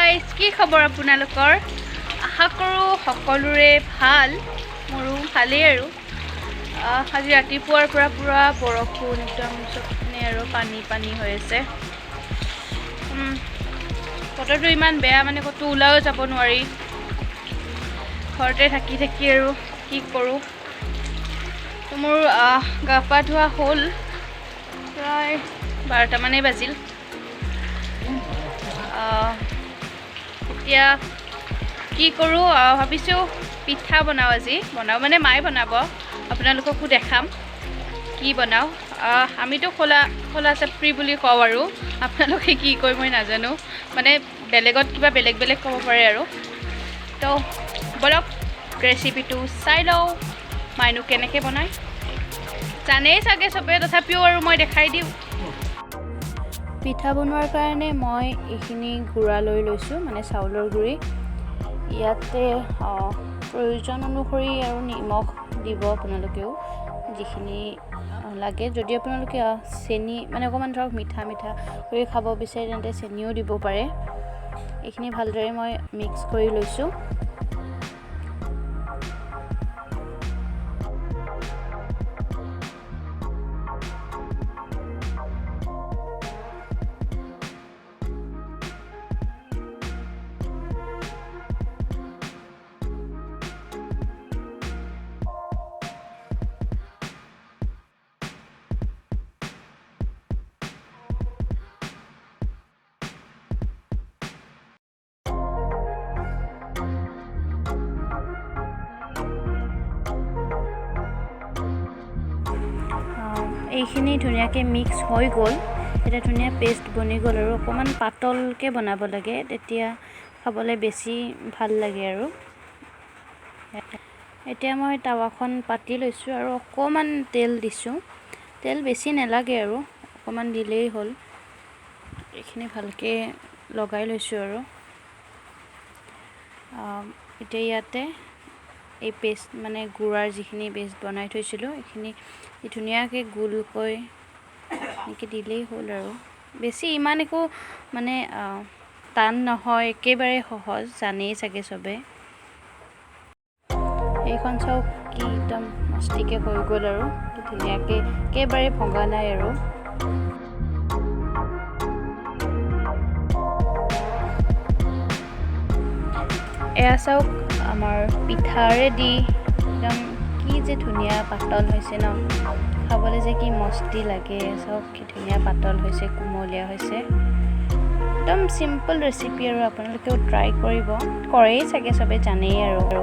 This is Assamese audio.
গাইজ, কি খবৰ আপোনালোকৰ? আশা কৰোঁ সকলোৰে ভাল, মোৰো ভালেই। আৰু আজি ৰাতিপুৱাৰ পৰা পূৰা বৰষুণ, একদম চবপিনে আৰু পানী পানী হৈ আছে। বতৰটো ইমান বেয়া, মানে ক'তো ওলাইও যাব নোৱাৰি, ঘৰতে থাকি থাকি আৰু কি কৰোঁ। তো মোৰ গা পা ধোৱা হ'ল, প্ৰায় 12টামানেই বাজিল। এতিয়া কি কৰোঁ ভাবিছোঁ, পিঠা বনাওঁ আজি। বনাওঁ মানে মায়ে বনাব, আপোনালোককো দেখাম কি বনাওঁ। আমিতো খোলা খোলা চাপৰি বুলি কওঁ আৰু আপোনালোকে কি কয় মই নাজানো, মানে বেলেগত কিবা বেলেগ বেলেগ ক'ব পাৰে আৰু। তো ব'লক, ৰেচিপিটো চাই লওঁ, মায়েনো কেনেকৈ বনায়। জানেই চাগে চবে, তথাপিও আৰু মই দেখাই দিওঁ। পিঠা বনোৱাৰ কাৰণে মই এইখিনি গুড়া লৈ লৈছোঁ, মানে চাউলৰ গুড়ি। ইয়াতে প্ৰয়োজন অনুসৰি আৰু নিমখ দিব আপোনালোকেও যিখিনি লাগে। যদি আপোনালোকে চেনি, মানে অকণমান ধৰক মিঠা মিঠা কৰি খাব বিচাৰে, তেন্তে চেনিও দিব পাৰে। এইখিনি ভালদৰে মই মিক্স কৰি লৈছোঁ। এইখিনি ধুনীয়াকৈ মিক্স হৈ গ'ল, এতিয়া ধুনীয়া পেষ্ট বনি গ'ল। আৰু অকণমান পাতলকৈ বনাব লাগে, তেতিয়া খাবলৈ বেছি ভাল লাগে। আৰু এতিয়া মই টাৱাখন পাতি লৈছোঁ আৰু অকণমান তেল দিছোঁ। তেল বেছি নালাগে আৰু অকণমান দিলেই হ'ল। এইখিনি ভালকৈ লগাই লৈছোঁ আৰু এতিয়া ইয়াতে এই পেষ্ট, মানে গুড়াৰ যিখিনি পেষ্ট বনাই থৈছিলোঁ, এইখিনি ধুনীয়াকৈ গোলকৈ এনেকৈ দিলেই হ'ল। আৰু বেছি ইমান একো মানে টান নহয়, একেবাৰে সহজ, জানেই চাগে চবে। এইখন চাওক, কি একদম মস্তিকৈ হৈ গ'ল আৰু কি ধুনীয়াকৈ, একেবাৰে ভগা নাই। আৰু এয়া চাওক, আমাৰ পিঠা ৰেডি। একদম কি যে ধুনীয়া পাতল হৈছে ন, খাবলৈ যে কি মস্তি লাগে। চাওক কি ধুনীয়া পাতল হৈছে, কুমলীয়া হৈছে। একদম চিম্পল ৰেচিপি আৰু আপোনালোকেও ট্ৰাই কৰিব, কৰেই চাগে চবে, জানেই আৰু।